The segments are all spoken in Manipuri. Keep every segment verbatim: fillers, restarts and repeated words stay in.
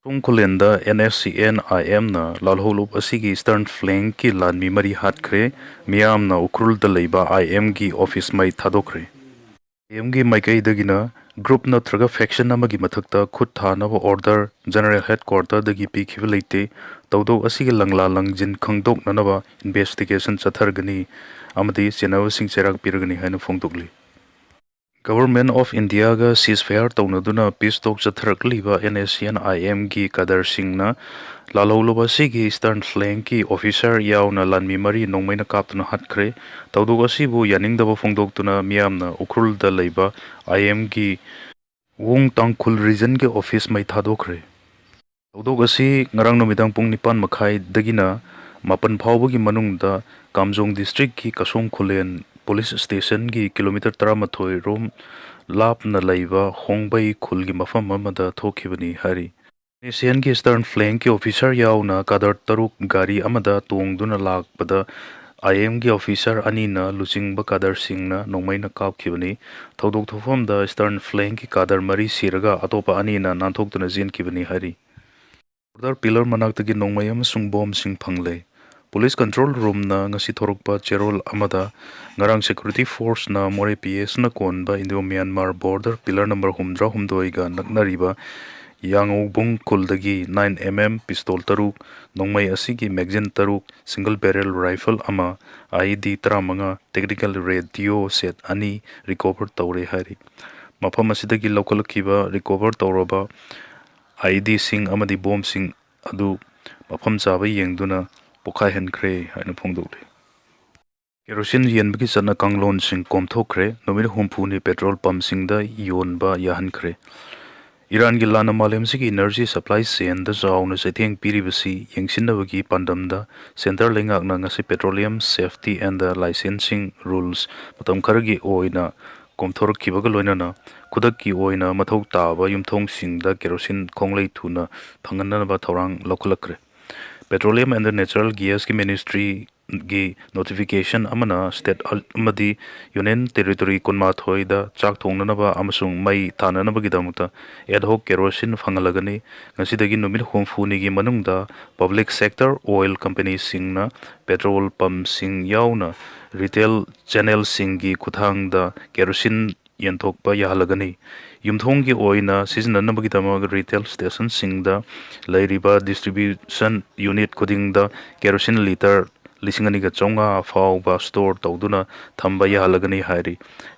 ꯁꯣꯝ ꯈꯨꯂꯦꯟꯗ ꯑꯦꯟ ꯑꯦꯁ ꯁꯤ ꯑꯦꯟ ꯑꯥꯏ ꯑꯦꯝꯅ ꯂꯥꯜꯍꯧꯂꯨꯞ ꯑꯁꯤꯒꯤ Eastern Flankꯀꯤ ꯂꯥꯟꯃꯤ ꯃꯔꯤ ꯍꯥꯠꯈ꯭ꯔꯦ꯫ ꯃꯤꯌꯥꯝꯅ ꯎꯈ꯭ꯔꯨꯜꯗ ꯂꯩꯕ ꯑꯥꯏ ꯑꯦꯝꯒꯤ ꯑꯣꯐꯤꯁ ꯃꯩ ꯊꯥꯗꯣꯛꯈ꯭ꯔꯦ꯫ ꯑꯥꯏ ꯑꯦꯝꯒꯤ ꯃꯥꯏꯀꯩꯗꯒꯤꯅ group ꯅꯠꯇ꯭ꯔꯒ faction ꯑꯃꯒꯤ ꯃꯊꯛꯇ ꯈꯨꯠ ꯊꯥꯅꯕ order General Headquarterꯗꯒꯤ ꯄꯤꯈꯤꯕ ꯂꯩꯇꯦ꯫ ꯊꯧꯗꯣꯛ ꯑꯁꯤꯒꯤ ꯂꯪꯂꯥ ꯂꯪꯖꯤꯟ ꯈꯪꯗꯣꯛꯅꯅꯕ investigation ꯆꯠꯊꯔꯒꯅꯤ ꯑꯃꯗꯤ ꯆꯦꯟꯅꯕꯁꯤꯡ ꯆꯩꯔꯥꯛ ꯄꯤꯔꯒꯅꯤ ꯍꯥꯏꯅ ꯐꯣꯡꯗꯣꯛꯂꯤ꯫ Government of Indiaꯒ ceasefire ꯇꯧꯅꯗꯨꯅ peace talk ꯆꯠꯊꯔꯛꯂꯤꯕ ꯑꯦꯟ ꯑꯦꯁ ꯁꯤ ꯑꯦꯟ ꯑꯥꯏ ꯑꯦꯝꯒꯤ cadreꯁꯤꯡꯅ ꯂꯥꯜꯍꯧꯂꯨꯞ ꯑꯁꯤꯒꯤ Eastern Flankꯀꯤ officer ꯌꯥꯎꯅ ꯂꯥꯟꯃꯤ ꯃꯔꯤ ꯅꯣꯡꯃꯩꯅ ꯀꯥꯞꯇꯨꯅ ꯍꯥꯠꯈ꯭ꯔꯦ꯫ ꯊꯧꯗꯣꯛ ꯑꯁꯤꯕꯨ ꯌꯥꯅꯤꯡꯗꯕ ꯐꯣꯡꯗꯣꯛꯇꯨꯅ ꯃꯤꯌꯥꯝꯅ ꯎꯈ꯭ꯔꯨꯜꯗ ꯂꯩꯕ ꯑꯥꯏ ꯑꯦꯝꯒꯤ ꯋꯨꯡ ꯇꯥꯡꯈꯨꯜ regionꯒꯤ office ꯃꯩ ꯊꯥꯗꯣꯛꯈ꯭ꯔꯦ꯫ ꯊꯧꯗꯣꯛ ꯑꯁꯤ ꯉꯔꯥꯡ ꯅꯨꯃꯤꯗꯥꯡ ꯄꯨꯡ ꯅꯤꯄꯥꯟ ꯃꯈꯥꯏꯗꯒꯤꯅ ꯃꯥꯄꯟ ꯐꯥꯎꯕꯒꯤ ꯃꯅꯨꯡꯗ ꯀꯥꯝꯖꯣꯡ districtꯀꯤ ꯀꯁꯣꯡ ꯈꯨꯂꯦꯟ police stationꯒꯤ kilometre ꯇꯔꯥꯃꯥꯊꯣꯏ ꯔꯣꯝ ꯂꯥꯞꯅ ꯂꯩꯕ ꯍꯣꯡꯕꯩ ꯈꯨꯜꯒꯤ ꯃꯐꯝ ꯑꯃꯗ ꯊꯣꯛꯈꯤꯕꯅꯤ ꯍꯥꯏꯔꯤ꯫ ꯑꯦꯟ ꯑꯦꯁ ꯁꯤ ꯑꯦꯟꯒꯤ Eastern Flankꯀꯤ officer ꯌꯥꯎꯅ cadre ꯇꯔꯨꯛ ꯒꯥꯔꯤ ꯑꯃꯗ ꯇꯣꯡꯗꯨꯅ ꯂꯥꯛꯄꯗ ꯑꯥꯏ ꯑꯦꯝꯒꯤ officer ꯑꯅꯤꯅ ꯂꯨꯆꯤꯡꯕ cadreꯁꯤꯡꯅ ꯅꯣꯡꯃꯩꯅ ꯀꯥꯞꯈꯤꯕꯅꯤ꯫ ꯊꯧꯗꯣꯛ ꯊꯣꯛꯐꯝꯗ Eastern Flankꯀꯤ cadre ꯃꯔꯤ ꯁꯤꯔꯒ ꯑꯇꯣꯞꯄ ꯑꯅꯤꯅ ꯅꯥꯟꯊꯣꯛꯇꯨꯅ ꯆꯦꯟꯈꯤꯕꯅꯤ ꯍꯥꯏꯔꯤ꯫ Border pillar ꯃꯅꯥꯛꯇꯒꯤ ꯅꯣꯡꯃꯩ ꯑꯃꯁꯨꯡ ꯕꯣꯝꯁꯤꯡ ꯐꯪꯂꯦ꯫ Police control roomꯅ ꯉꯁꯤ ꯊꯣꯔꯛꯄ ꯆꯦꯔꯣꯜ ꯑꯃꯗ ꯉꯔꯥꯡ security forceꯅ ꯃꯣꯔꯦ ꯄꯤ ꯑꯦꯁꯅ ꯀꯣꯟꯕ Indo Myanmar border pillar number ꯍꯨꯝꯗ꯭ꯔꯥ ꯍꯨꯝꯗꯣꯏꯒ ꯅꯛꯅꯔꯤꯕ ꯌꯥꯡꯉꯧꯕꯨꯡ ꯈꯨꯜꯗꯒꯤ nine M M pistol ꯇꯔꯨꯛ, ꯅꯣꯡꯃꯩ ꯑꯁꯤꯒꯤ magazine ꯇꯔꯨꯛ, single barrel rifle ꯑꯃ, I E D ꯇꯔꯥꯃꯉꯥ, tactical radio set ꯑꯅꯤ recover ꯇꯧꯔꯦ ꯍꯥꯏꯔꯤ꯫ ꯃꯐꯝ ꯑꯁꯤꯗꯒꯤ ꯂꯧꯈꯠꯂꯛꯈꯤꯕ recover ꯇꯧꯔꯕ I E Dꯁꯤꯡ ꯑꯃꯗꯤ ꯕꯣꯝꯁꯤꯡ ꯑꯗꯨ ꯃꯐꯝ ꯆꯥꯕ ꯌꯦꯡꯗꯨꯅ ꯄꯣꯈꯥꯏꯍꯟꯈ꯭ꯔꯦ ꯍꯥꯏꯅ ꯐꯣꯡꯗꯣꯛꯂꯤ꯫ ꯀꯦꯔꯣꯁꯤꯟ ꯌꯦꯟꯕꯒꯤ ꯆꯠꯅ ꯀꯥꯡꯂꯣꯟꯁꯤꯡ ꯀꯣꯝꯊꯣꯛꯈ꯭ꯔꯦ꯫ ꯅꯨꯃꯤꯠ ꯍꯨꯝꯐꯨꯅꯤ petrol pumpꯁꯤꯡꯗ ꯌꯣꯟꯕ ꯌꯥꯍꯟꯈ꯭ꯔꯦ꯫ ꯏꯔꯥꯟꯒꯤ ꯂꯥꯟꯅ ꯃꯥꯂꯦꯝꯁꯤꯒꯤ energy supply chainꯗ ꯆꯥꯎꯅ ꯆꯩꯊꯦꯡ ꯄꯤꯔꯤꯕꯁꯤ ꯌꯦꯡꯁꯤꯟꯅꯕꯒꯤ ꯄꯥꯟꯗꯝꯗ centre ꯂꯩꯉꯥꯛꯅ ꯉꯁꯤ Petroleum Safety and Licensing Rules ꯃꯇꯝ ꯈꯔꯒꯤ ꯑꯣꯏꯅ ꯀꯣꯝꯊꯣꯔꯛꯈꯤꯕꯒ ꯂꯣꯏꯅꯅ ꯈꯨꯗꯛꯀꯤ ꯑꯣꯏꯅ ꯃꯊꯧ ꯇꯥꯕ ꯌꯨꯝꯊꯣꯡꯁꯤꯡꯗ ꯀꯦꯔꯣꯁꯤꯟ ꯈꯣꯡꯂꯩ ꯊꯨꯅ ꯐꯪꯍꯟꯅꯕ ꯊꯧꯔꯥꯡ ꯂꯧꯈꯠꯂꯛꯈ꯭ꯔꯦ꯫ Petroleum and Natural Gasꯀꯤ ministry ꯒꯤ notification ꯑꯃꯅ state ꯑꯃꯗꯤ union territory ꯀꯨꯟꯃꯥꯊꯣꯏꯗ ꯆꯥꯛ ꯊꯣꯡꯅꯅꯕ ꯑꯃꯁꯨꯡ ꯃꯩ ꯊꯥꯅꯅꯕꯒꯤꯗꯃꯛꯇ ad hoc kerosene ꯐꯪꯍꯜꯂꯒꯅꯤ꯫ ꯉꯁꯤꯗꯒꯤ ꯅꯨꯃꯤꯠ ꯍꯨꯝꯐꯨꯅꯤꯒꯤ ꯃꯅꯨꯡꯗ public sector oil companyꯁꯤꯡꯅ petrol pumpꯁꯤꯡ ꯌꯥꯎꯅ retail channelꯁꯤꯡꯒꯤ ꯈꯨꯠꯊꯥꯡꯗ kerosene ꯌꯦꯟꯊꯣꯛꯄ ꯌꯥꯍꯜꯂꯒꯅꯤ꯫ ꯌꯨꯝꯊꯣꯡꯒꯤ ꯑꯣꯏꯅ ꯁꯤꯖꯤꯟꯅꯅꯕꯒꯤꯗꯃꯛ retail stationꯁꯤꯡꯗ ꯂꯩꯔꯤꯕ distribution unit ꯈꯨꯗꯤꯡꯗ kerosene litre ꯂꯤꯁꯤꯡ ꯑꯅꯤꯒ ꯆꯥꯝꯃꯉꯥ ꯐꯥꯎꯕ store ꯇꯧꯗꯨꯅ ꯊꯝꯕ ꯌꯥꯍꯜꯂꯒꯅꯤ ꯍꯥꯏꯔꯤ꯫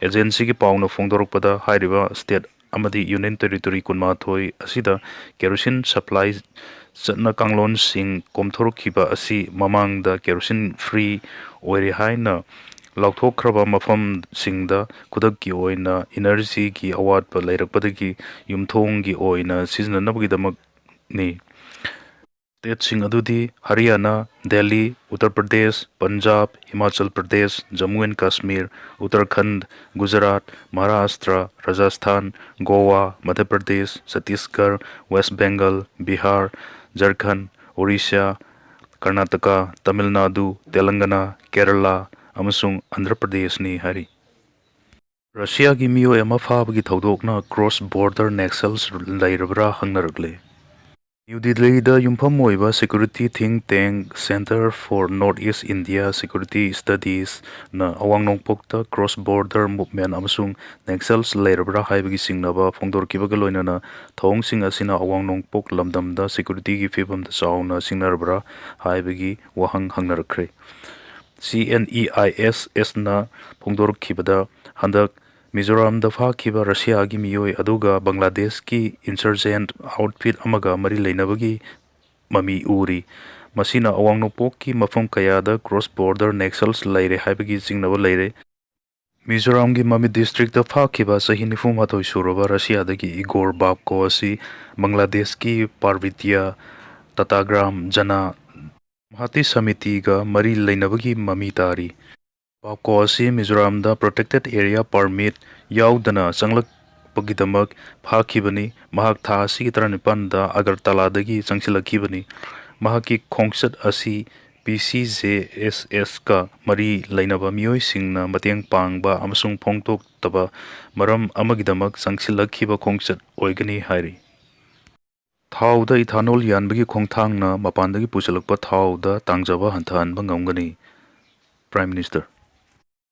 Agencyꯒꯤ ꯄꯥꯎꯅ ꯐꯣꯡꯗꯣꯔꯛꯄꯗ, ꯍꯥꯏꯔꯤꯕ state ꯑꯃꯗꯤ union territory ꯀꯨꯟꯃꯥꯊꯣꯏ ꯑꯁꯤꯗ kerosene supply ꯆꯠꯅ ꯀꯥꯡꯂꯣꯟꯁꯤꯡ ꯀꯣꯝꯊꯣꯔꯛꯈꯤꯕ ꯑꯁꯤ ꯃꯃꯥꯡꯗ kerosene free ꯑꯣꯏꯔꯦ ꯍꯥꯏꯅ ꯂꯥꯎꯊꯣꯛꯈ꯭ꯔꯕ ꯃꯐꯝꯁꯤꯡꯗ ꯈꯨꯗꯛꯀꯤ ꯑꯣꯏꯅ energyꯒꯤ ꯑꯋꯥꯠꯄ ꯂꯩꯔꯛꯄꯗꯒꯤ ꯌꯨꯝꯊꯣꯡꯒꯤ ꯑꯣꯏꯅ ꯁꯤꯖꯤꯟꯅꯅꯕꯒꯤꯗꯃꯛꯅꯤ꯫ Stateꯁꯤꯡ ꯑꯗꯨꯗꯤ ꯍꯔꯤꯌꯥꯅꯥ, ꯗꯦꯜꯂꯤ, ꯎꯠꯇꯔ ꯄ꯭ꯔꯗꯦꯁ, ꯄꯟꯖꯥꯕ, ꯍꯤꯃꯥꯆꯜ ꯄ꯭ꯔꯗꯦꯁ, ꯖꯝꯃꯨ ꯑꯦꯟ ꯀꯥꯁꯃꯤꯔ, ꯎꯠꯇꯔꯈꯟꯗ, ꯒꯨꯖꯔꯥꯠ, ꯃꯍꯥꯔꯥꯁꯇ꯭ꯔ, ꯔꯥꯖꯁꯊꯥꯟ, ꯒꯣꯋꯥ, ꯃꯙ꯭ꯌ ꯄ꯭ꯔꯗꯦꯁ, ꯆꯇꯤꯁꯒꯔ, ꯋꯦꯁ ꯕꯦꯡꯒꯜ, ꯕꯤꯍꯥꯔ, ꯖꯔꯈꯟꯗ, ꯑꯣꯔꯤꯁꯥ, ꯀꯔꯅꯥꯇꯀꯥ, ꯇꯥꯃꯤꯜ ꯅꯥꯗꯨ, ꯇꯦꯂꯪꯒꯅꯥ, ꯀꯦꯔꯂꯥ ꯑꯃꯁꯨꯡ ꯑꯟꯙ꯭ꯔ ꯄ꯭ꯔꯗꯦꯁꯅꯤ ꯍꯥꯏꯔꯤ꯫ ꯔꯁꯤꯌꯥꯒꯤ ꯃꯤꯑꯣꯏ ꯑꯃ ꯐꯥꯕꯒꯤ ꯊꯧꯗꯣꯛꯅ cross border nexus ꯂꯩꯔꯕ꯭ꯔꯥ ꯍꯪꯅꯔꯛꯂꯦ꯫ ꯅ꯭ꯌꯨ ꯗꯤꯜꯂꯤꯗ ꯌꯨꯝꯐꯝ ꯑꯣꯏꯕ security think tank Centre for North East India Security Studiesꯅ ꯑꯋꯥꯡ ꯅꯣꯡꯄꯣꯛꯇ cross border movement ꯑꯃꯁꯨꯡ nexus ꯂꯩꯔꯕ꯭ꯔꯥ ꯍꯥꯏꯕꯒꯤ ꯆꯤꯡꯅꯕ ꯐꯣꯡꯗꯣꯔꯛꯈꯤꯕꯒ ꯂꯣꯏꯅꯅ ꯊꯧꯑꯣꯡꯁꯤꯡ ꯑꯁꯤꯅ ꯑꯋꯥꯡ ꯅꯣꯡꯄꯣꯛ ꯂꯝꯗꯝꯗ securityꯒꯤ ꯐꯤꯕꯝꯗ ꯆꯥꯎꯅ ꯁꯤꯡꯅꯔꯕ꯭ꯔꯥ ꯍꯥꯏꯕꯒꯤ ꯋꯥꯍꯪ ꯍꯪꯅꯔꯛꯈ꯭ꯔꯦ꯫ ꯁꯤ ꯑꯦꯟ ꯏ ꯑꯥꯏ ꯑꯦꯁ ꯑꯦꯁꯅ ꯐꯣꯡꯗꯣꯔꯛꯈꯤꯕꯗ, ꯍꯟꯗꯛ ꯃꯤꯖꯣꯔꯥꯝꯗ ꯐꯥꯈꯤꯕ ꯔꯁꯤꯌꯥꯒꯤ ꯃꯤꯑꯣꯏ ꯑꯗꯨꯒ ꯕꯪꯒ꯭ꯂꯥꯗꯦꯁꯀꯤ insurgent outfit ꯑꯃꯒ ꯃꯔꯤ ꯂꯩꯅꯕꯒꯤ ꯃꯃꯤ ꯎꯔꯤ꯫ ꯃꯁꯤꯅ ꯑꯋꯥꯡ ꯅꯣꯡꯄꯣꯛꯀꯤ ꯃꯐꯝ ꯀꯌꯥꯗ cross border nexus ꯂꯩꯔꯦ ꯍꯥꯏꯕꯒꯤ ꯆꯤꯡꯅꯕ ꯂꯩꯔꯦ꯫ ꯃꯤꯖꯣꯔꯥꯝꯒꯤ ꯃꯃꯤꯠ districtꯇ ꯐꯥꯈꯤꯕ ꯆꯍꯤ ꯅꯤꯐꯨ ꯃꯥꯊꯣꯏ ꯁꯨꯔꯕ ꯔꯁꯤꯌꯥꯗꯒꯤ ꯏꯒꯣꯔ ꯕꯥꯞꯀꯣ ꯑꯁꯤ ꯕꯪꯒ꯭ꯂꯥꯗꯦꯁꯀꯤ ꯄꯥꯔꯕꯤꯇꯤꯌꯥ ꯇꯇꯥꯒ꯭ꯔꯥꯝ ꯖꯅꯥ ꯃꯍꯥꯇꯤ ꯁꯃꯤꯇꯤꯒ ꯃꯔꯤ ꯂꯩꯅꯕꯒꯤ ꯃꯃꯤ ꯇꯥꯔꯤ꯫ ꯕꯥꯞꯀꯣ ꯑꯁꯤ ꯃꯤꯖꯣꯔꯥꯝꯗ protected area permit ꯌꯥꯎꯗꯅ ꯆꯪꯂꯛꯄꯒꯤꯗꯃꯛ ꯐꯥꯈꯤꯕꯅꯤ꯫ ꯃꯍꯥꯛ ꯊꯥ ꯑꯁꯤꯒꯤ ꯇꯔꯥꯅꯤꯄꯥꯟꯗ ꯑꯒꯔꯇꯂꯥꯗꯒꯤ ꯆꯪꯁꯤꯜꯂꯛꯈꯤꯕꯅꯤ꯫ ꯃꯍꯥꯛꯀꯤ ꯈꯣꯡꯆꯠ ꯑꯁꯤ ꯄꯤ ꯁꯤ ꯖꯦ ꯑꯦꯁ ꯑꯦꯁꯀ ꯃꯔꯤ ꯂꯩꯅꯕ ꯃꯤꯑꯣꯏꯁꯤꯡꯅ ꯃꯇꯦꯡ ꯄꯥꯡꯕ ꯑꯃꯁꯨꯡ ꯐꯣꯡꯗꯣꯛꯇꯕ ꯃꯔꯝ ꯑꯃꯒꯤꯗꯃꯛ ꯆꯪꯁꯤꯜꯂꯛꯈꯤꯕ ꯈꯣꯡꯆꯠ ꯑꯣꯏꯒꯅꯤ ꯍꯥꯏꯔꯤ꯫ ꯊꯥꯎꯗ ethanol ꯌꯥꯟꯕꯒꯤ ꯈꯣꯡꯊꯥꯡꯅ ꯃꯄꯥꯟꯗꯒꯤ ꯄꯨꯁꯤꯜꯂꯛꯄ ꯊꯥꯎꯗ ꯇꯥꯡꯖꯕ ꯍꯟꯊꯍꯟꯕ ꯉꯝꯒꯅꯤ꯫ Prime Minister꯫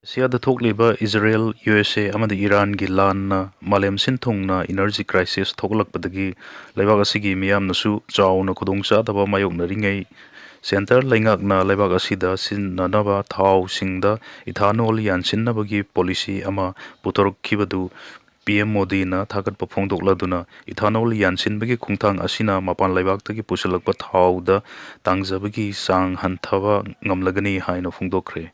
ꯑꯦꯁꯤꯌꯥꯗ ꯊꯣꯛꯂꯤꯕ ꯏꯖꯔꯦꯜ, ꯌꯨ ꯑꯦꯁ ꯑꯦ ꯑꯃꯗꯤ ꯏꯔꯥꯟꯒꯤ ꯂꯥꯟꯅ ꯃꯥꯂꯦꯝ ꯁꯤꯟ ꯊꯨꯡꯅ energy crisis ꯊꯣꯛꯂꯛꯄꯗꯒꯤ ꯂꯩꯕꯥꯛ ꯑꯁꯤꯒꯤ ꯃꯤꯌꯥꯝꯅꯁꯨ ꯆꯥꯎꯅ ꯈꯨꯗꯣꯡꯆꯥꯗꯕ ꯃꯥꯌꯣꯛꯅꯔꯤꯉꯩ, centre ꯂꯩꯉꯥꯛꯅ ꯂꯩꯕꯥꯛ ꯑꯁꯤꯗ ꯁꯤꯖꯤꯟꯅꯅꯕ ꯊꯥꯎꯁꯤꯡꯗ ethanol ꯌꯥꯟꯁꯤꯟꯅꯕꯒꯤ policy ꯑꯃ ꯄꯨꯊꯣꯔꯛꯈꯤꯕꯗꯨ ꯄꯤ ꯑꯦꯝ ꯃꯣꯗꯤꯅ ꯊꯥꯒꯠꯄ ꯐꯣꯡꯗꯣꯛꯂꯗꯨꯅ, ethanol ꯌꯥꯟꯁꯤꯟꯕꯒꯤ ꯈꯣꯡꯊꯥꯡ ꯑꯁꯤꯅ ꯃꯄꯥꯟ ꯂꯩꯕꯥꯛꯇꯒꯤ ꯄꯨꯁꯤꯜꯂꯛꯄ ꯊꯥꯎꯗ ꯇꯥꯡꯖꯕꯒꯤ ꯆꯥꯡ ꯍꯟꯊꯕ ꯉꯝꯂꯒꯅꯤ ꯍꯥꯏꯅ ꯐꯣꯡꯗꯣꯛꯈ꯭ꯔꯦ꯫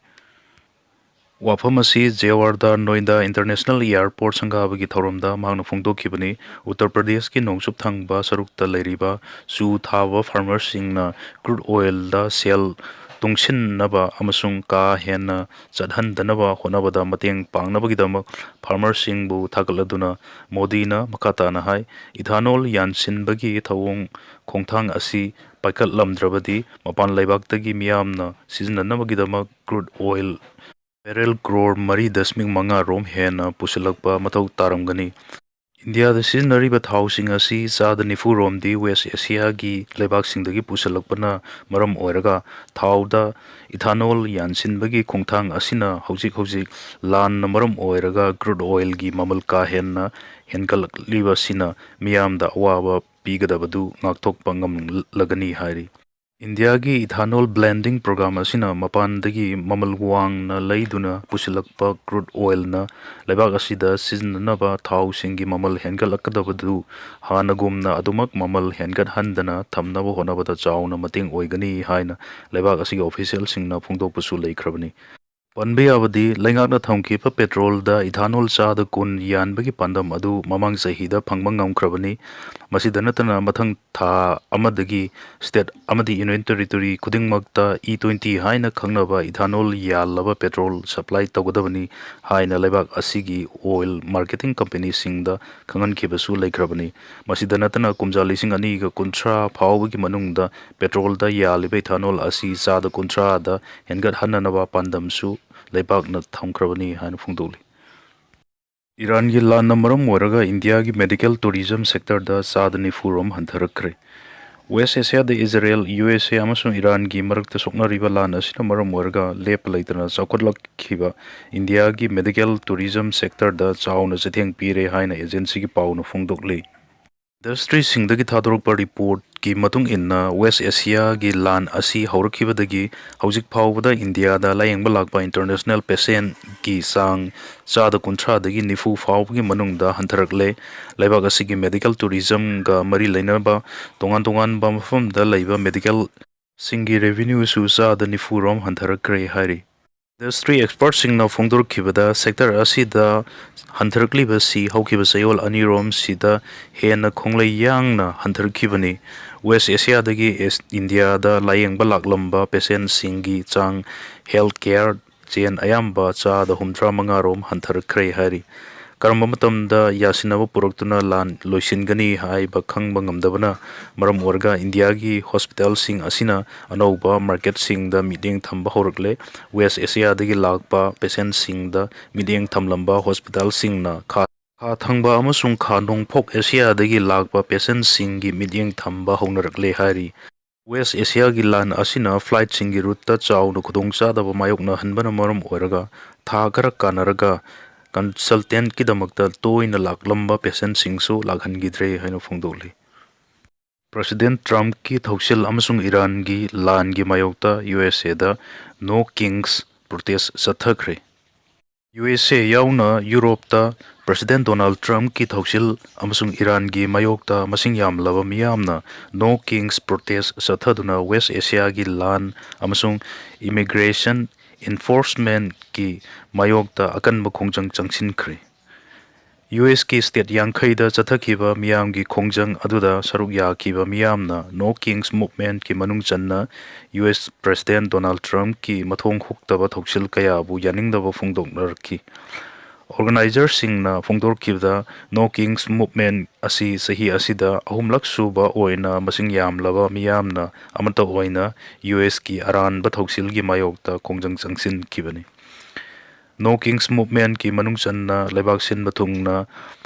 ꯋꯥꯐꯝ ꯑꯁꯤ ꯖꯦꯋꯥꯔꯗ ꯅꯣꯏꯗꯥ International Airport ꯁꯪꯒꯥꯕꯒꯤ ꯊꯧꯔꯝꯗ ꯃꯍꯥꯛꯅ ꯐꯣꯡꯗꯣꯛꯈꯤꯕꯅꯤ꯫ ꯎꯠꯇꯔ ꯄ꯭ꯔꯗꯦꯁꯀꯤ ꯅꯣꯡꯆꯨꯞ ꯊꯪꯕ ꯁꯔꯨꯛꯇ ꯂꯩꯔꯤꯕ ꯆꯨ ꯊꯥꯕ farmerꯁꯤꯡꯅ crude oilꯗ ꯁꯦꯜ ꯇꯨꯡꯁꯤꯟꯅꯕ ꯑꯃꯁꯨꯡ ꯀꯥ ꯍꯦꯟꯅ ꯆꯠꯍꯟꯗꯅꯕ ꯍꯣꯠꯅꯕꯗ ꯃꯇꯦꯡ ꯄꯥꯡꯅꯕꯒꯤꯗꯃꯛ farmerꯁꯤꯡꯕꯨ ꯊꯥꯒꯠꯂꯗꯨꯅ ꯃꯣꯗꯤꯅ ꯃꯈꯥ ꯇꯥꯅ ꯍꯥꯏ, ethanol ꯌꯥꯟꯁꯤꯟꯕꯒꯤ ꯊꯧꯑꯣꯡ ꯈꯣꯡꯊꯥꯡ ꯑꯁꯤ ꯄꯥꯏꯈꯠꯂꯝꯗ꯭ꯔꯕꯗꯤ ꯃꯄꯥꯟ ꯂꯩꯕꯥꯛꯇꯒꯤ ꯃꯤꯌꯥꯝꯅ ꯁꯤꯖꯤꯟꯅꯅꯕꯒꯤꯗꯃꯛ crude oil barrel ꯀ꯭ꯔꯣꯔ ꯃꯔꯤ ꯗꯁꯃꯤꯛ ꯃꯉꯥ ꯔꯣꯝ ꯍꯦꯟꯅ ꯄꯨꯁꯤꯜꯂꯛꯄ ꯃꯊꯧ ꯇꯥꯔꯝꯒꯅꯤ꯫ ꯏꯟꯗꯤꯌꯥꯗ ꯁꯤꯖꯤꯟꯅꯔꯤꯕ ꯊꯥꯎꯁꯤꯡ ꯑꯁꯤ ꯆꯥꯗ ꯅꯤꯐꯨ ꯔꯣꯝꯗꯤ West Asiaꯒꯤ ꯂꯩꯕꯥꯛꯁꯤꯡꯗꯒꯤ ꯄꯨꯁꯤꯜꯂꯛꯄꯅ ꯃꯔꯝ ꯑꯣꯏꯔꯒ ꯊꯥꯎꯗ ethanol ꯌꯥꯟꯁꯤꯟꯕꯒꯤ ꯈꯣꯡꯊꯥꯡ ꯑꯁꯤꯅ ꯍꯧꯖꯤꯛ ꯍꯧꯖꯤꯛ ꯂꯥꯟꯅ ꯃꯔꯝ ꯑꯣꯏꯔꯒ crude oilꯒꯤ ꯃꯃꯜ ꯀꯥ ꯍꯦꯟꯅ ꯍꯦꯟꯒꯠꯂꯛꯂꯤꯕꯁꯤꯅ ꯃꯤꯌꯥꯝꯗ ꯑꯋꯥꯕ ꯄꯤꯒꯗꯕꯗꯨ ꯉꯥꯛꯊꯣꯛꯄ ꯉꯝꯂꯒꯅꯤ ꯍꯥꯏꯔꯤ꯫ ꯏꯟꯗꯤꯌꯥꯒꯤ ethanol blending program ꯑꯁꯤꯅ ꯃꯄꯥꯟꯗꯒꯤ ꯃꯃꯜ ꯋꯥꯡꯅ ꯂꯩꯗꯨꯅ ꯄꯨꯁꯤꯜꯂꯛꯄ crude oilꯅ ꯂꯩꯕꯥꯛ ꯑꯁꯤꯗ ꯁꯤꯖꯤꯟꯅꯅꯕ ꯊꯥꯎꯁꯤꯡꯒꯤ ꯃꯃꯜ ꯍꯦꯟꯒꯠꯂꯛꯀꯗꯕꯗꯨ ꯍꯥꯟꯅꯒꯨꯝꯅ ꯑꯗꯨꯃꯛ ꯃꯃꯜ ꯍꯦꯟꯒꯠꯍꯟꯗꯅ ꯊꯝꯅꯕ ꯍꯣꯠꯅꯕꯗ ꯆꯥꯎꯅ ꯃꯇꯦꯡ ꯑꯣꯏꯒꯅꯤ ꯍꯥꯏꯅ ꯂꯩꯕꯥꯛ ꯑꯁꯤꯒꯤ officialꯁꯤꯡꯅ ꯐꯣꯡꯗꯣꯛꯄꯁꯨ ꯂꯩꯈ꯭ꯔꯕꯅꯤ꯫ ꯄꯟꯕ ꯌꯥꯕꯗꯤ, ꯂꯩꯉꯥꯛꯅ ꯊꯝꯈꯤꯕ petrolꯗ ethanol ꯆꯥꯗ ꯀꯨꯟ ꯌꯥꯟꯕꯒꯤ ꯄꯥꯟꯗꯝ ꯑꯗꯨ ꯃꯃꯥꯡ ꯆꯍꯤꯗ ꯐꯪꯕ ꯉꯝꯈ꯭ꯔꯕꯅꯤ꯫ ꯃꯁꯤꯗ ꯅꯠꯇꯅ ꯃꯊꯪ ꯊꯥ ꯑꯃꯗꯒꯤ state ꯑꯃꯗꯤ Union Territory ꯈꯨꯗꯤꯡꯃꯛꯇ E twenty ꯍꯥꯏꯅ ꯈꯪꯅꯕ ethanol ꯌꯥꯜꯂꯕ petrol supply ꯇꯧꯒꯗꯕꯅꯤ ꯍꯥꯏꯅ ꯂꯩꯕꯥꯛ ꯑꯁꯤꯒꯤ oil marketing companyꯁꯤꯡꯗ ꯈꯪꯍꯟꯈꯤꯕꯁꯨ ꯂꯩꯈ꯭ꯔꯕꯅꯤ꯫ ꯃꯁꯤꯗ ꯅꯠꯇꯅ ꯀꯨꯝꯖꯥ ꯂꯤꯁꯤꯡ ꯑꯅꯤꯒ ꯀꯨꯟꯊ꯭ꯔꯥ ꯐꯥꯎꯕꯒꯤ ꯃꯅꯨꯡꯗ petrolꯗ ꯌꯥꯜꯂꯤꯕ ethanol ꯑꯁꯤ ꯆꯥꯗ ꯀꯨꯟꯊ꯭ꯔꯥꯗ ꯍꯦꯟꯒꯠꯍꯟꯅꯅꯕ ꯄꯥꯟꯗꯝꯁꯨ ꯂꯩꯕꯥꯛꯅ ꯊꯝꯈ꯭ꯔꯕꯅꯤ ꯍꯥꯏꯅ ꯐꯣꯡꯗꯣꯛꯂꯤ꯫ ꯏꯔꯥꯟꯒꯤ ꯂꯥꯟꯅ ꯃꯔꯝ ꯑꯣꯏꯔꯒ ꯏꯟꯗꯤꯌꯥꯒꯤ medical tourism sectorꯗ ꯆꯥꯗ ꯅꯤꯐꯨ ꯔꯣꯝ ꯍꯟꯊꯔꯛꯈ꯭ꯔꯦ꯫ West Asiaꯗ ꯏꯖꯔꯦꯜ, U S A ꯑꯃꯁꯨꯡ ꯏꯔꯥꯟꯒꯤ ꯃꯔꯛꯇ ꯁꯣꯛꯅꯔꯤꯕ ꯂꯥꯟ ꯑꯁꯤꯅ ꯃꯔꯝ ꯑꯣꯏꯔꯒ ꯂꯦꯞꯄ ꯂꯩꯇꯅ ꯆꯥꯎꯈꯠꯂꯛꯈꯤꯕ ꯏꯟꯗꯤꯌꯥꯒꯤ medical tourism sectorꯗ ꯆꯥꯎꯅ ꯆꯩꯊꯦꯡ ꯄꯤꯔꯦ ꯍꯥꯏꯅ agencyꯒꯤ ꯄꯥꯎꯅ ꯐꯣꯡꯗꯣꯛꯂꯤ꯫ Industryꯁꯤꯡꯗꯒꯤ ꯊꯥꯗꯣꯔꯛꯄ reportꯀꯤ ꯃꯇꯨꯡ ꯏꯟꯅ, West Asiaꯒꯤ ꯂꯥꯟ ꯑꯁꯤ ꯍꯧꯔꯛꯈꯤꯕꯗꯒꯤ ꯍꯧꯖꯤꯛ ꯐꯥꯎꯕꯗ ꯏꯟꯗꯤꯌꯥꯗ ꯂꯥꯌꯦꯡꯕ ꯂꯥꯛꯄ international patientꯀꯤ ꯆꯥꯡ ꯆꯥꯗ ꯀꯨꯟꯊ꯭ꯔꯥꯗꯒꯤ ꯅꯤꯐꯨ ꯐꯥꯎꯕꯒꯤ ꯃꯅꯨꯡꯗ ꯍꯟꯊꯔꯛꯂꯦ꯫ ꯂꯩꯕꯥꯛ ꯑꯁꯤꯒꯤ medical tourismꯒ ꯃꯔꯤ ꯂꯩꯅꯕ ꯇꯣꯉꯥꯟ ꯇꯣꯉꯥꯟꯕ ꯃꯐꯝꯗ ꯂꯩꯕ medicalꯁꯤꯡꯒꯤ revenueꯁꯨ ꯆꯥꯗ ꯅꯤꯐꯨ ꯔꯣꯝ ꯍꯟꯊꯔꯛꯈ꯭ꯔꯦ ꯍꯥꯏꯔꯤ꯫ Industry expertꯁꯤꯡꯅ ꯐꯣꯡꯗꯣꯔꯛꯈꯤꯕꯗ, sector ꯑꯁꯤꯗ ꯍꯟꯊꯔꯛꯂꯤꯕꯁꯤ ꯍꯧꯈꯤꯕ ꯆꯌꯣꯜ ꯑꯅꯤꯔꯣꯝꯁꯤꯗ ꯍꯦꯟꯅ ꯈꯣꯡꯂꯩ ꯌꯥꯡꯅ ꯍꯟꯊꯔꯛꯈꯤꯕꯅꯤ꯫ West Asiaꯗꯒꯤ ꯑꯦꯁ-, ꯏꯟꯗꯤꯌꯥꯗ ꯂꯥꯌꯦꯡꯕ ꯂꯥꯛꯂꯝꯕ patientꯁꯤꯡꯒꯤ ꯆꯥꯡ health care chain ꯑꯌꯥꯝꯕ ꯆꯥꯗ ꯍꯨꯝꯗ꯭ꯔꯥ ꯃꯉꯥ ꯔꯣꯝ ꯍꯟꯊꯔꯛꯈ꯭ꯔꯦ ꯍꯥꯏꯔꯤ꯫ ꯀꯔꯝꯕ ꯃꯇꯝꯗ ꯌꯥꯁꯤꯟꯅꯕ ꯄꯨꯔꯛꯇꯨꯅ ꯂꯥꯟ ꯂꯣꯏꯁꯤꯟꯒꯅꯤ ꯍꯥꯏꯕ ꯈꯪꯕ ꯉꯝꯗꯕꯅ ꯃꯔꯝ ꯑꯣꯏꯔꯒ ꯏꯟꯗꯤꯌꯥꯒꯤ hospitalꯁꯤꯡ ꯑꯁꯤꯅ ꯑꯅꯧꯕ marketꯁꯤꯡꯗ ꯃꯤꯠꯌꯦꯡ ꯊꯝꯕ ꯍꯧꯔꯛꯂꯦ꯫ West Asiaꯗꯒꯤ ꯂꯥꯛꯄ patientꯁꯤꯡꯗ ꯃꯤꯠꯌꯦꯡ ꯊꯝꯂꯝꯕ hospitalꯁꯤꯡꯅ ꯈꯥ, ꯈꯥ ꯊꯪꯕ ꯑꯃꯁꯨꯡ ꯈꯥ ꯅꯣꯡꯄꯣꯛ Asiaꯗꯒꯤ ꯂꯥꯛꯄ patientꯁꯤꯡꯒꯤ ꯃꯤꯠꯌꯦꯡ ꯊꯝꯕ ꯍꯧꯅꯔꯛꯂꯦ ꯍꯥꯏꯔꯤ꯫ West Asiaꯒꯤ ꯂꯥꯟ ꯑꯁꯤꯅ flightꯁꯤꯡꯒꯤ routeꯇ ꯆꯥꯎꯅ ꯈꯨꯗꯣꯡꯆꯥꯗꯕ ꯃꯥꯌꯣꯛꯅꯍꯟꯕꯅ ꯃꯔꯝ ꯑꯣꯏꯔꯒ ꯊꯥ ꯈꯔ ꯀꯥꯟꯅꯔꯒ consultantꯀꯤꯗꯃꯛꯇ ꯇꯣꯏꯅ ꯂꯥꯛꯂꯝꯕ patientꯁꯤꯡꯁꯨ ꯂꯥꯛꯍꯟꯈꯤꯗ꯭ꯔꯦ ꯍꯥꯏꯅ ꯐꯣꯡꯗꯣꯛꯂꯤ꯫ President Trumpꯀꯤ ꯊꯧꯁꯤꯜ ꯑꯃꯁꯨꯡ ꯏꯔꯥꯟꯒꯤ ꯂꯥꯟꯒꯤ ꯃꯥꯌꯣꯛꯇ U S Aꯗ No Kings protest ꯆꯠꯊꯈ꯭ꯔꯦ꯫ U S A ꯌꯥꯎꯅ ꯌꯨꯔꯣꯞꯇ President Donald Trumpꯀꯤ ꯊꯧꯁꯤꯜ ꯑꯃꯁꯨꯡ ꯏꯔꯥꯟꯒꯤ ꯃꯥꯌꯣꯛꯇ ꯃꯁꯤꯡ ꯌꯥꯝꯂꯕ ꯃꯤꯌꯥꯝꯅ No Kings protest ꯆꯠꯊꯗꯨꯅ West Asiaꯒꯤ ꯂꯥꯟ ꯑꯃꯁꯨꯡ immigration enforcementꯀꯤ ꯃꯥꯌꯣꯛꯇ ꯑꯀꯟꯕ ꯈꯣꯡꯖꯪ ꯆꯪꯁꯤꯟꯈ꯭ꯔꯦ꯫ ꯌꯨ ꯑꯦꯁꯀꯤ state ꯌꯥꯡꯈꯩꯗ ꯆꯠꯊꯈꯤꯕ ꯃꯤꯌꯥꯝꯒꯤ ꯈꯣꯡꯖꯪ ꯑꯗꯨꯗ ꯁꯔꯨꯛ ꯌꯥꯈꯤꯕ ꯃꯤꯌꯥꯝꯅ No Kings Movementꯀꯤ ꯃꯅꯨꯡ ꯆꯟꯅ ꯌꯨ ꯑꯦꯁ President Donald Trumpꯀꯤ ꯃꯊꯣꯡ ꯍꯨꯛꯇꯕ ꯊꯧꯁꯤꯜ ꯀꯌꯥꯕꯨ ꯌꯥꯅꯤꯡꯗꯕ ꯐꯣꯡꯗꯣꯛꯅꯔꯛꯈꯤ꯫ Organizerꯁꯤꯡꯅ ꯐꯣꯡꯗꯣꯔꯛꯈꯤꯕꯗ, No Kings Movement ꯑꯁꯤ ꯆꯍꯤ ꯑꯁꯤꯗ ꯑꯍꯨꯝꯂꯛ ꯁꯨꯕ ꯑꯣꯏꯅ ꯃꯁꯤꯡ ꯌꯥꯝꯂꯕ ꯃꯤꯌꯥꯝꯅ ꯑꯃꯠꯇ ꯑꯣꯏꯅ ꯌꯨ ꯑꯦꯁꯀꯤ ꯑꯔꯥꯟꯕ ꯊꯧꯁꯤꯜꯒꯤ ꯃꯥꯌꯣꯛꯇ ꯈꯣꯡꯖꯪ ꯆꯪꯁꯤꯟꯈꯤꯕꯅꯤ꯫ No Kings Movementꯀꯤ ꯃꯅꯨꯡ ꯆꯟꯅ ꯂꯩꯕꯥꯛ ꯁꯤꯟꯕ ꯊꯨꯡꯅ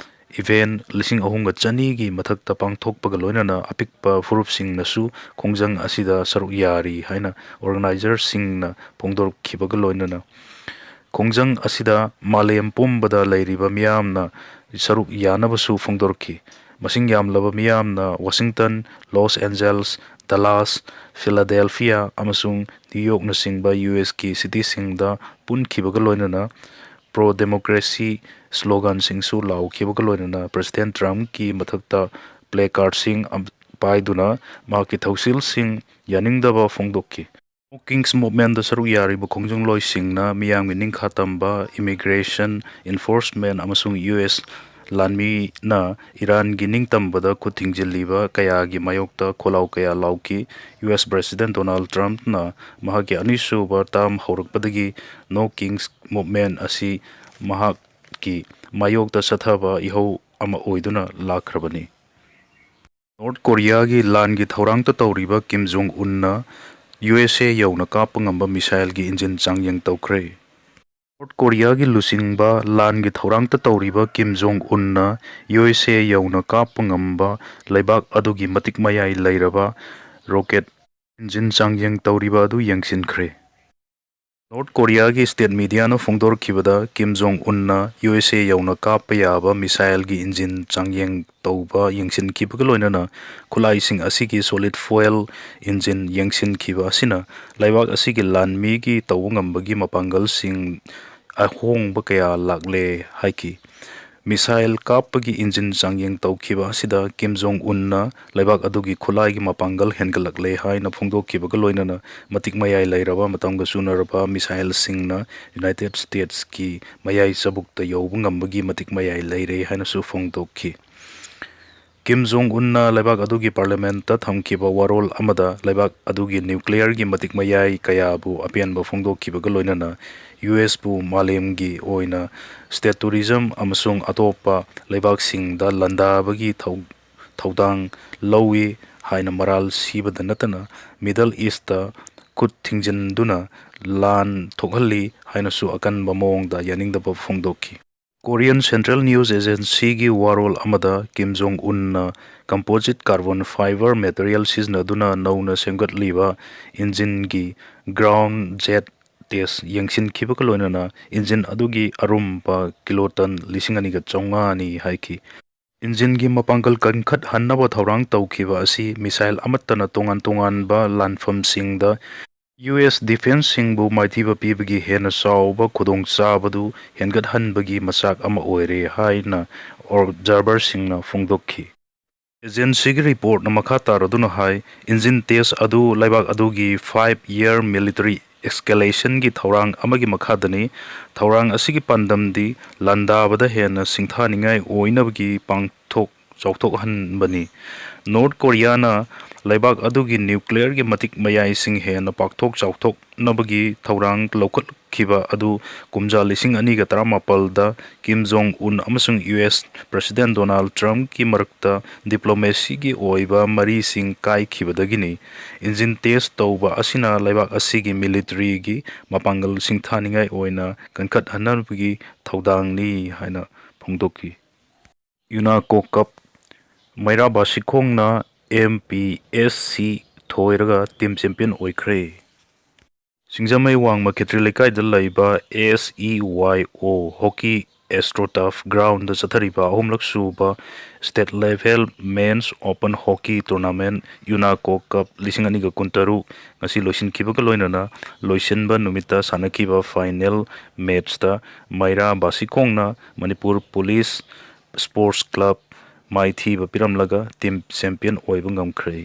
event ꯂꯤꯁꯤꯡ ꯑꯍꯨꯝꯒ ꯆꯅꯤꯒꯤ ꯃꯊꯛꯇ ꯄꯥꯡꯊꯣꯛꯄꯒ ꯂꯣꯏꯅꯅ ꯑꯄꯤꯛꯄ ꯐꯨꯔꯨꯞꯁꯤꯡꯅꯁꯨ ꯈꯣꯡꯖꯪ ꯑꯁꯤꯗ ꯁꯔꯨꯛ ꯌꯥꯔꯤ ꯍꯥꯏꯅ organizerꯁꯤꯡꯅ ꯐꯣꯡꯗꯣꯔꯛꯈꯤꯕꯒ ꯂꯣꯏꯅꯅ ꯈꯣꯡꯖꯪ ꯑꯁꯤꯗ ꯃꯥꯂꯦꯝ ꯄꯨꯝꯕꯗ ꯂꯩꯔꯤꯕ ꯃꯤꯌꯥꯝꯅ ꯁꯔꯨꯛ ꯌꯥꯅꯕꯁꯨ ꯐꯣꯡꯗꯣꯔꯛꯈꯤ꯫ ꯃꯁꯤꯡ ꯌꯥꯝꯂꯕ ꯃꯤꯌꯥꯝꯅ Washington, Los Angeles, Dallas, Philadelphia ꯑꯃꯁꯨꯡ New Yorkꯅꯆꯤꯡꯕ ꯌꯨ ꯑꯦꯁꯀꯤ cityꯁꯤꯡꯗ ꯄꯨꯟꯈꯤꯕꯒ ꯂꯣꯏꯅꯅ pro-democracy sloganꯁꯤꯡꯁꯨ ꯂꯥꯎꯈꯤꯕꯒ ꯂꯣꯏꯅꯅ President Trumpꯀꯤ ꯃꯊꯛꯇ placardꯁꯤꯡ ꯑꯝ-, ꯄꯥꯏꯗꯨꯅ ꯃꯍꯥꯛꯀꯤ ꯊꯧꯁꯤꯜꯁꯤꯡ ꯌꯥꯅꯤꯡꯗꯕ ꯐꯣꯡꯗꯣꯛꯈꯤ꯫ No Kings Movementꯇ ꯁꯔꯨꯛ ꯌꯥꯔꯤꯕ ꯈꯣꯡꯖꯪꯂꯣꯏꯁꯤꯡꯅ ꯃꯤꯌꯥꯝꯒꯤ ꯅꯤꯡꯈꯥ ꯇꯝꯕ, immigration enforcement ꯑꯃꯁꯨꯡ ꯌꯨ ꯑꯦꯁ ꯂꯥꯟꯃꯤꯅ ꯏꯔꯥꯟꯒꯤ ꯅꯤꯡꯇꯝꯕꯗ ꯈꯨꯠ ꯊꯤꯡꯖꯤꯜꯂꯤꯕ ꯀꯌꯥꯒꯤ ꯃꯥꯌꯣꯛꯇ ꯈꯣꯜꯂꯥꯎ ꯀꯌꯥ ꯂꯥꯎꯈꯤ꯫ ꯌꯨ ꯑꯦꯁ President Donald Trumpꯅ ꯃꯍꯥꯛꯀꯤ ꯑꯅꯤꯁꯨꯕ term ꯍꯧꯔꯛꯄꯗꯒꯤ No Kings Movement ꯑꯁꯤ ꯃꯍꯥꯛꯀꯤ ꯃꯥꯌꯣꯛꯇ ꯆꯠꯊꯕ ꯏꯍꯧ ꯑꯃ ꯑꯣꯏꯗꯨꯅ ꯂꯥꯛꯈ꯭ꯔꯕꯅꯤ꯫ North Koreaꯒꯤ ꯂꯥꯟꯒꯤ ꯊꯧꯔꯥꯡꯇ ꯇꯧꯔꯤꯕ Kim Jong Unꯅ ꯌꯨ ꯑꯦꯁ ꯑꯦ ꯌꯧꯅ ꯀꯥꯞꯄ ꯉꯝꯕ missileꯒꯤ engine ꯆꯥꯡꯌꯦꯡ ꯇꯧꯈ꯭ꯔꯦ꯫ North Koreaꯒꯤ ꯂꯨꯆꯤꯡꯕ ꯂꯥꯟꯒꯤ ꯊꯧꯔꯥꯡꯇ ꯇꯧꯔꯤꯕ Kim Jong Unꯅ ꯌꯨ ꯑꯦꯁ ꯑꯦ ꯌꯧꯅ ꯀꯥꯞꯄ ꯉꯝꯕ ꯂꯩꯕꯥꯛ ꯑꯗꯨꯒꯤ ꯃꯇꯤꯛ ꯃꯌꯥꯏ ꯂꯩꯔꯕ rocket engine ꯆꯥꯡꯌꯦꯡ ꯇꯧꯔꯤꯕ ꯑꯗꯨ ꯌꯦꯡꯁꯤꯟꯈ꯭ꯔꯦ꯫ North Koreaꯒꯤ state mediaꯅ ꯐꯣꯡꯗꯣꯔꯛꯈꯤꯕꯗ, Kim Jong Unꯅ ꯌꯨ ꯑꯦꯁ ꯑꯦ ꯌꯧꯅ ꯀꯥꯞꯄ ꯌꯥꯕ missileꯒꯤ engine ꯆꯥꯡꯌꯦꯡ ꯇꯧꯕ ꯌꯦꯡꯁꯤꯟꯈꯤꯕꯒ ꯂꯣꯏꯅꯅ ꯈꯨꯠꯂꯥꯏꯁꯤꯡ ꯑꯁꯤꯒꯤ solid fuel engine ꯌꯦꯡꯁꯤꯟꯈꯤꯕ ꯑꯁꯤꯅ ꯂꯩꯕꯥꯛ ꯑꯁꯤꯒꯤ ꯂꯥꯟꯃꯤꯒꯤ ꯇꯧꯕ ꯉꯝꯕꯒꯤ ꯃꯄꯥꯡꯒꯜꯁꯤꯡ ꯑꯍꯣꯡꯕ ꯀꯌꯥ ꯂꯥꯛꯂꯦ ꯍꯥꯏꯈꯤ꯫ Missile ꯀꯥꯞꯄꯒꯤ ꯏꯟꯖꯤꯟ ꯆꯥꯡꯌꯦꯡ ꯇꯧꯈꯤꯕ ꯑꯁꯤꯗ ꯀꯤꯝ ꯖꯣꯡ ꯎꯟꯅ ꯂꯩꯕꯥꯛ ꯑꯗꯨꯒꯤ ꯈꯨꯠꯂꯥꯏꯒꯤ ꯃꯄꯥꯡꯒꯜ ꯍꯦꯟꯒꯠꯂꯛꯂꯦ ꯍꯥꯏꯅ ꯐꯣꯡꯗꯣꯛꯈꯤꯕꯒ ꯂꯣꯏꯅꯅ ꯃꯇꯤꯛ ꯃꯌꯥꯏ ꯂꯩꯔꯕ ꯃꯇꯝꯒ ꯆꯨꯅꯔꯕ ꯃꯤꯁꯥꯏꯜꯁꯤꯡꯅ ꯌꯨꯅꯥꯏꯇꯦꯗ ꯁ꯭ꯇꯦꯠꯁꯀꯤ ꯃꯌꯥꯏ ꯆꯕꯨꯛꯇ ꯌꯧꯕ ꯉꯝꯕꯒꯤ ꯃꯇꯤꯛ ꯃꯌꯥꯏ ꯂꯩꯔꯦ ꯍꯥꯏꯅꯁꯨ ꯐꯣꯡꯗꯣꯛꯈꯤ꯫ ꯀꯤꯝ ꯖꯣꯡ ꯎꯟꯅ ꯂꯩꯕꯥꯛ ꯑꯗꯨꯒꯤ ꯄꯥꯔꯂꯤꯌꯥꯃꯦꯟꯠꯇ ꯊꯝꯈꯤꯕ ꯋꯥꯔꯣꯜ ꯑꯃꯗ ꯂꯩꯕꯥꯛ ꯑꯗꯨꯒꯤ ꯅ꯭ꯌꯨꯀ꯭ꯂꯤꯌꯔꯒꯤ ꯃꯇꯤꯛ ꯃꯌꯥꯏ ꯀꯌꯥꯕꯨ ꯑꯄꯦꯟꯕ ꯐꯣꯡꯗꯣꯛꯈꯤꯕꯒ ꯂꯣꯏꯅꯅ ꯌꯨ ꯑꯦꯁꯄꯨ ꯃꯥꯂꯦꯝꯒꯤ ꯑꯣꯏꯅ ꯁ꯭ꯇꯦꯠ ꯇꯨꯔꯤꯖꯝ ꯑꯃꯁꯨꯡ ꯑꯇꯣꯞꯄ ꯂꯩꯕꯥꯛꯁꯤꯡꯗ ꯂꯥꯟꯗꯥꯕꯒꯤ ꯊꯧ-, ꯊꯧꯗꯥꯡ ꯂꯧꯏ ꯍꯥꯏꯅ ꯃꯔꯥꯜ ꯁꯤꯕꯗ ꯅꯠꯇꯅ ꯃꯤꯗꯜ ꯏꯁꯇ ꯈꯨꯠ ꯊꯤꯡꯖꯤꯟꯗꯨꯅ ꯂꯥꯟ ꯊꯣꯛꯍꯜꯂꯤ ꯍꯥꯏꯅꯁꯨ ꯑꯀꯟꯕ ꯃꯑꯣꯡꯗ ꯌꯥꯅꯤꯡꯗꯕ ꯐꯣꯡꯗꯣꯛꯈꯤ꯫ ꯀꯣꯔꯤꯌꯟ ꯁꯦꯟꯇ꯭ꯔꯦꯜ ꯅ꯭ꯌꯨꯁ ꯑꯦꯖꯦꯟꯁꯤꯒꯤ ꯋꯥꯔꯣꯜ ꯑꯃꯗ ꯀꯤꯝ ꯖꯣꯡ ꯎꯟꯅ composite carbon fiber material ꯁꯤꯖꯤꯟꯅꯗꯨꯅ ꯅꯧꯅ ꯁꯦꯝꯒꯠꯂꯤꯕ ꯏꯟꯖꯤꯟꯒꯤ ground jet test ꯌꯦꯡꯁꯤꯟꯈꯤꯕꯒ ꯂꯣꯏꯅꯅ ꯏꯟꯖꯤꯟ ꯑꯗꯨꯒꯤ ꯑꯔꯨꯝꯕ ꯀꯤꯂꯣ ꯇꯟ ꯂꯤꯁꯤꯡ ꯑꯅꯤꯒ ꯆꯥꯝꯃꯉꯥꯅꯤ ꯍꯥꯏꯈꯤ꯫ ꯏꯟꯖꯤꯟꯒꯤ ꯃꯄꯥꯡꯒꯜ ꯀꯟꯈꯠꯍꯟꯅꯕ ꯊꯧꯔꯥꯡ ꯇꯧꯈꯤꯕ ꯑꯁꯤ ꯃꯤꯁꯥꯏꯜ ꯑꯃꯠꯇꯅ ꯇꯣꯉꯥꯟ ꯇꯣꯉꯥꯟꯕ ꯂꯥꯟꯐꯝꯁꯤꯡꯗ ꯌꯨ ꯑꯦꯁ ꯗꯤꯐꯦꯟꯁꯁꯤꯡꯕꯨ ꯃꯥꯏꯊꯤꯕ ꯄꯤꯕꯒꯤ ꯍꯦꯟꯅ ꯆꯥꯎꯕ ꯈꯨꯗꯣꯡꯆꯥꯕꯗꯨ ꯍꯦꯟꯒꯠꯍꯟꯕꯒꯤ ꯃꯆꯥꯛ ꯑꯃ ꯑꯣꯏꯔꯦ ꯍꯥꯏꯅ ꯑꯣꯕꯖꯥꯔꯚꯔꯁꯤꯡꯅ ꯐꯣꯡꯗꯣꯛꯈꯤ꯫ ꯑꯦꯖꯦꯟꯁꯤꯒꯤ ꯔꯤꯄꯣꯔꯠꯅ ꯃꯈꯥ ꯇꯥꯔꯗꯨꯅ ꯍꯥꯏ, ꯏꯟꯖꯤꯟ ꯇꯦꯁ ꯑꯗꯨ ꯂꯩꯕꯥꯛ ꯑꯗꯨꯒꯤ five year military escalation ꯒꯤ ꯊꯧꯔꯥꯡ ꯑꯃꯒꯤ ꯃꯈꯥꯗꯅꯤ꯫ ꯊꯧꯔꯥꯡ ꯑꯁꯤꯒꯤ ꯄꯥꯟꯗꯝꯗꯤ ꯂꯥꯟꯗꯥꯕꯗ ꯍꯦꯟꯅ ꯁꯤꯡꯊꯥꯅꯤꯡꯉꯥꯏ ꯑꯣꯏꯅꯕꯒꯤ ꯄꯥꯡꯊꯣꯛ ꯆꯥꯎꯊꯣꯛꯍꯟꯕꯅꯤ꯫ ꯅꯣꯔꯠ ꯀꯣꯔꯤꯌꯥꯅ ꯂꯩꯕꯥꯛ ꯑꯗꯨꯒꯤ ꯅ꯭ꯌꯨꯀ꯭ꯂꯤꯌꯔꯒꯤ ꯃꯇꯤꯛ ꯃꯌꯥꯏꯁꯤꯡ ꯍꯦꯟꯅ ꯄꯥꯛꯊꯣꯛ ꯆꯥꯎꯊꯣꯛꯅꯕꯒꯤ ꯊꯧꯔꯥꯡ ꯂꯧꯈꯠꯈꯤꯕ ꯑꯗꯨ ꯀꯨꯝꯖꯥ ꯂꯤꯁꯤꯡ ꯑꯅꯤꯒ ꯇꯔꯥꯃꯥꯄꯜꯗ ꯀꯤꯝ ꯖꯣꯡ ꯎꯟ ꯑꯃꯁꯨꯡ ꯌꯨ ꯑꯦꯁ ꯄ꯭ꯔꯁꯤꯗꯦꯟ ꯗꯣꯅꯥꯜꯗ ꯇ꯭ꯔꯝꯞꯀꯤ ꯃꯔꯛꯇ ꯗꯤꯄ꯭ꯂꯣꯃꯦꯁꯤꯒꯤ ꯑꯣꯏꯕ ꯃꯔꯤꯁꯤꯡ ꯀꯥꯏꯈꯤꯕꯗꯒꯤꯅꯤ꯫ ꯏꯟꯖꯤꯟ ꯇꯦꯁ ꯇꯧꯕ ꯑꯁꯤꯅ ꯂꯩꯕꯥꯛ ꯑꯁꯤꯒꯤ ꯃꯤꯂꯤꯇꯔꯤꯒꯤ ꯃꯄꯥꯡꯒꯜ ꯁꯤꯡꯊꯥꯅꯤꯡꯉꯥꯏ ꯑꯣꯏꯅ ꯀꯟꯈꯠꯍꯟꯅꯕꯒꯤ ꯊꯧꯗꯥꯡꯅꯤ ꯍꯥꯏꯅ ꯐꯣꯡꯗꯣꯛꯈꯤ꯫ ꯌꯨꯅꯥꯀꯣ ꯀꯞ, ꯃꯩꯔꯥ ꯕꯥꯁꯤꯈꯣꯡꯅ M P S C ꯊꯣꯏꯔꯒ team champion ꯑꯣꯏꯈ꯭ꯔꯦ꯫ ꯁꯤꯡꯖꯃꯩ ꯋꯥꯡꯃ ꯈꯦꯇ꯭ꯔꯤ ꯂꯩꯀꯥꯏꯗ ꯂꯩꯕ ꯑꯦꯁ ꯏ ꯋꯥꯏ ꯑꯣ ꯍꯣꯀꯤ ꯑꯦꯁꯇ꯭ꯔꯣ ꯇꯔꯐ ꯒ꯭ꯔꯥꯎꯟꯗ ꯆꯠꯊꯔꯤꯕ ꯑꯍꯨꯝꯂꯛ ꯁꯨꯕ state level men's open hockey tournament ꯌꯨꯅꯥꯀꯣ ꯀꯞ ꯂꯤꯁꯤꯡ ꯑꯅꯤꯒ ꯀꯨꯟꯇꯔꯨꯛ ꯉꯁꯤ ꯂꯣꯏꯁꯤꯟꯈꯤꯕꯒ ꯂꯣꯏꯅꯅ ꯂꯣꯏꯁꯤꯟꯕ ꯅꯨꯃꯤꯠꯇ ꯁꯥꯟꯅꯈꯤꯕ ꯐꯥꯏꯅꯦꯜ ꯃꯦꯠꯁꯇ ꯃꯩꯔꯥ ꯕꯥꯁꯤꯈꯣꯡꯅ ꯃꯅꯤꯄꯨꯔ ꯄꯨꯂꯤꯁ ꯁ꯭ꯄꯣꯔꯠꯁ ꯀ꯭ꯂꯕ ꯃꯥꯏꯊꯤꯕ ꯄꯤꯔꯝꯂꯒ ꯇꯤꯝ ꯆꯦꯝꯄꯤꯌꯟ ꯑꯣꯏꯕ ꯉꯝꯈ꯭ꯔꯦ꯫